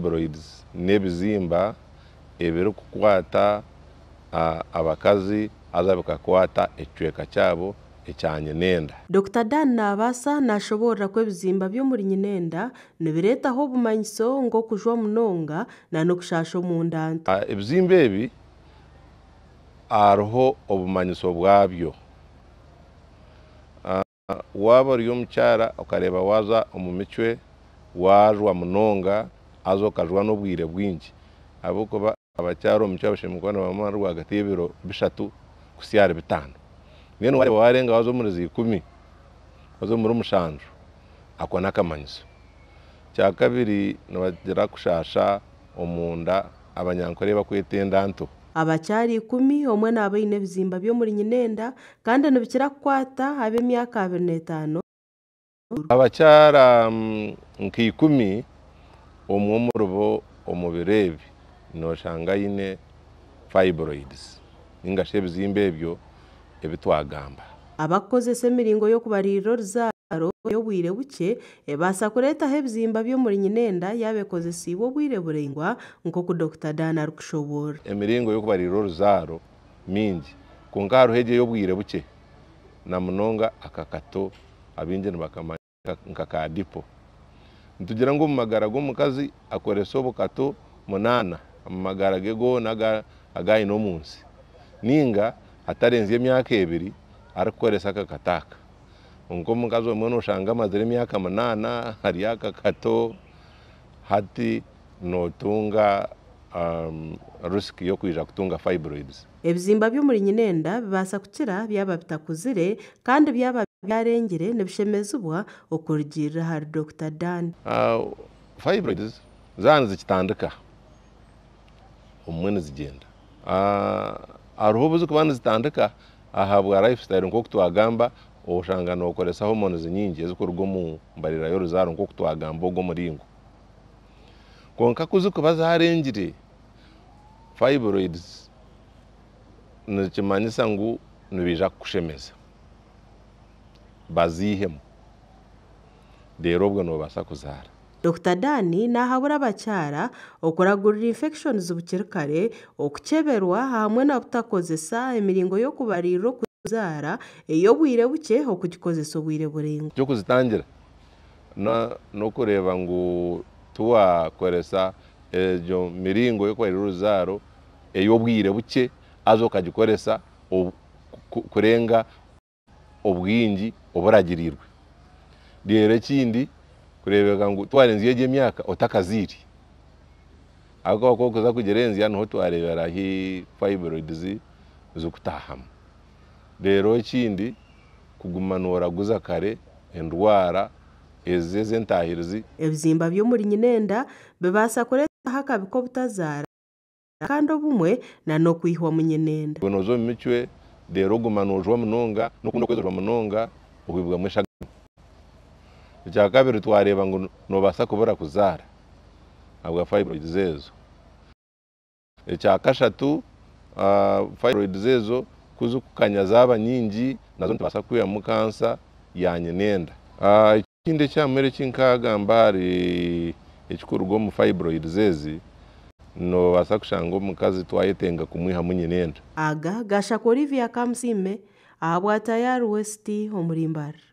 Fibroids n'ebizimba ebirikukwata abakazi haza bikakwata ekicweka kyabo ekya nyinenda. Dokita Dan Nabaasa nashoboorora ku ebizimba by'omuri nyinenda nibireetaho obumanyiso nk'okujwa munonga n'okushaasha omunda nto. Ebizimba ebi hariho obumanyiso bwabyo. Waaba ori omukyara okareeba waaza omu micwe waajwa munonga haza okajwa n'obwire bwingi ahabw'okuba abakyara omu micwe bashemereire kuba nibamara rwagati y'ebiro 3 kuhitsya ahari 5. Mbwenu wareeba warenga waaza omuri za 10, waaza omuri 7, ako n'akamanyiso. Kyakabiri nibagira kushaasha omunda abanyankore bakweta enda nto. Abakyara 10 omwe naaba aine ebizimba by'omuri nyinenda kandi nibikira kukwata ab'emyaka 25. Abakyara nka 10 omwe omuribo omu biro ebi noshanga aine fibroids ninga shi ebizimba ebyo ebi twagamba. Abakukozesa emiringo y'okubariirira oruzaaro y'obwire bukye ebaasa kureetaho ebizimba by'omuri nyinenda yaaba ekozesiibwe obwire buraingwa nk'oku Dr. Dan arikushoboorora. Emiringo y'okubariirira oruzaaro mingi kwonka hariho egyo ey'obwire bukye na munonga akakato abaingi nibakamanya nka ka dipo. Nitugira ngu omu magara g'omukazi akoresa obukato 8 omu magara ge goona agu aine omu nsi ninga atarenzya emyaka 2 arikukoresa akakato aka. Nk'omukazi omwe noshanga amazire emyaka 8 ari akakato hati notunga risk y'okwija kutunga fibroids. Ebizimba by'omuri nyinenda bibaasa kukira byaba bitakuzire kandi byaba byarengire nibishemezibwa okurugiirira ahari Dr. Dan. Fibroids zaaba nizikitandika obumwe nizigyenda. Hariho obu zirikuba nizitandika ahabwa lifestyle nk'oku twagamba oshanga nokoresa hormones nyingi ezirikuruga omu mbarira y'oruzaaro nk'oku twagamba ogwo omuringo. Kwonka ku zirikuba zarengire fibroids nikimanyisa ngu nibiija kukushemeza baziihemu reero obwo noobaasa kuzaara. Dr. Dan nahabura abakyara okuragurira infections bukiri kare, okukyeberwa hamwe na butakozesa emiringo y'okubariirira okuzaara ey'obwire bukye okugikozesa obwire buraingwa. Eky'okuzitangira n'okureeba ngu tiwakoresa egyo miringo y'okubariirira oruzaaro ey'obwire bukye haza okagikoresa kurenga obwingi oburagiriirwe. Reero ekindi kureebeka ngu tiwarenzya egyo emyaka otakaziire ahabw'okuba ku orikuza kugirenzya niho twareebera ahu fibroids zikutahamu. Reero ekindi kuguma nooraguza kare endwara ezi ez'entahirizi. Ebizimba by'omuri nyinenda bibaasa kureetaho akabi k'obutazaara kandi obumwe n'okwihwamu nyinenda. Nooza omu micwe reero oguma noojwa munonga n'okunda okwezirwa munonga ohibwamu eshagama. Ekyakabiri twareeba ngu noobaasa kubura kuzaara ahabwa fibroids ezo. Ekyakashatu fibroids ezo ku zikukanya zaaba nyingi nazo nitubaasa kwihamu kansa ya nyinenda. Ekindi ekyamumere eki nkagamba ahari ekikuruga omu fibroids ezi noobaasa kushanga omukazi twayetenga kumwihamu nyinenda. Aga gashakwa Olivia Kamusiime ahabwa Tayari West omuri Mbarara.